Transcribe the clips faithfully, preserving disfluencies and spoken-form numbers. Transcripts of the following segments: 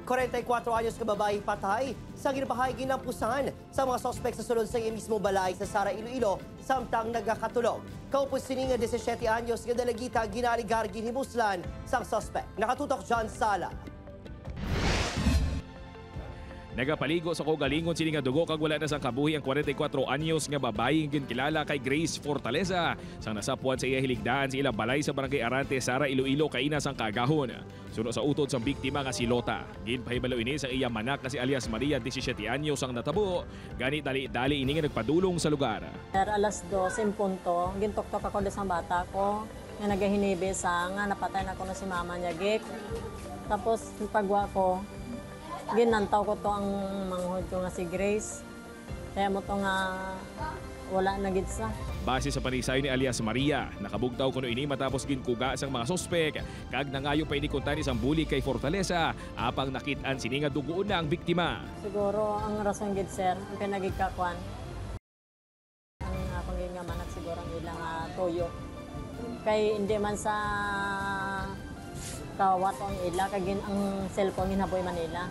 Kwarenta y kuwatro anyos nga babayi patay sa ginapahayag ginampusan sa mga suspek sa sulod sa iya mismo balay sa Sara, Iloilo, samtang nagakatulog. Kaupod sini nga disisiete anyos nga dalagita, ginaaligar ginhimuslan sang suspek. Nakatutok, John Sala. Nagapaligo sa kaugalingon sini nga dugo kag wala na sang kabuhi ang kwarenta y kuwatro anyos nga babayi nga ginkilala kay Grace Fortaleza, sang nasapwan sa iya hiligdaan sa ila balay sa Barangay Arante, Sara, Iloilo, kaina sang kaagahon. Suno sa utod sang biktima nga si Lota, ginpahibalo ini sang iya manak nga si alias Maria, disisiete anyos ang natabo, gani dali-dali ini nga nagpadulong sa lugar. Sir, alas dos en punto, gintuktok ako diri sa bata ko nga nagahinibi sa nga napatay na kuno si mama niya, Gik. Tapos, pagwa ko, ginantaw ko to ang manghod ko nga si Grace. Kaya mo to nga wala na gid sa. Base sa panisayon ni alias Maria, nakabugtaw kuno ini matapos ginkuga sang mga suspek kag nangayo pa ini kuntani sang bulig kay Fortaleza, apang nakit-an sini nga dugoon na ang biktima. Siguro ang rason gid, sir, ang pinagigkakuan, ang akong gid nga manak siguro ang ila nga tuyo. Kay hindi man sa kawat ang ila, kay gin-, ang cellphone ginhaboy man nila.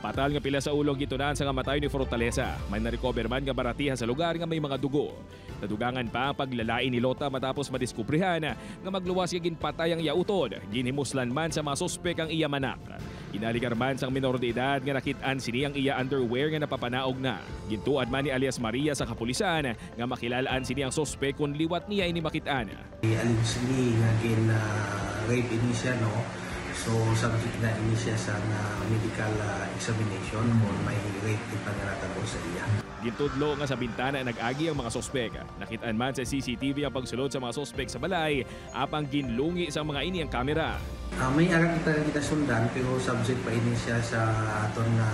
Patal nga pila sa ulo ang gitun-an sa kamatayon ni Fortaleza. May na-recover man nga baratiha sa lugar nga may mga dugo. Nadugangan pa ang paglalain ni Lota matapos madiskubrihan nga magluwas nga ginpatay ang iya utod. Ginhimuslan man sa mga suspek ang iya manak. Ginaligar man sang minor de edad nga nakit-an sini ang iya underwear nga napapanaog na. Gintuad man ni alias Maria sa kapulisan nga makilal-an sini ang suspek kon liwat niya ini makit-an. Allegedly nga gin, ah, rape ini siya, no? So, subject na ini siya sa, ah, medical, ah, examination kung may rape di pa nga natabo sa iya. Gintudlo nga sa bintana nag-agi ang mga suspek. Nakit-an man sa C C T V ang pagsulod sa mga suspek sa balay, apang ginlungi sang mga ini ang kamera. Ah, may ara kita nga ginasundan, pero subject pa ini siya sa aton nga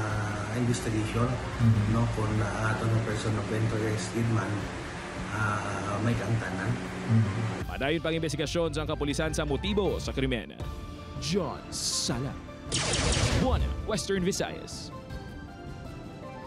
investigation, no? Kung, ah, aton nga person of interest gid man, ah, may kaangtanan. Padayon pang investigasyon sang kapulisan sa motibo sa krimen. John Sala, One Western Visayas.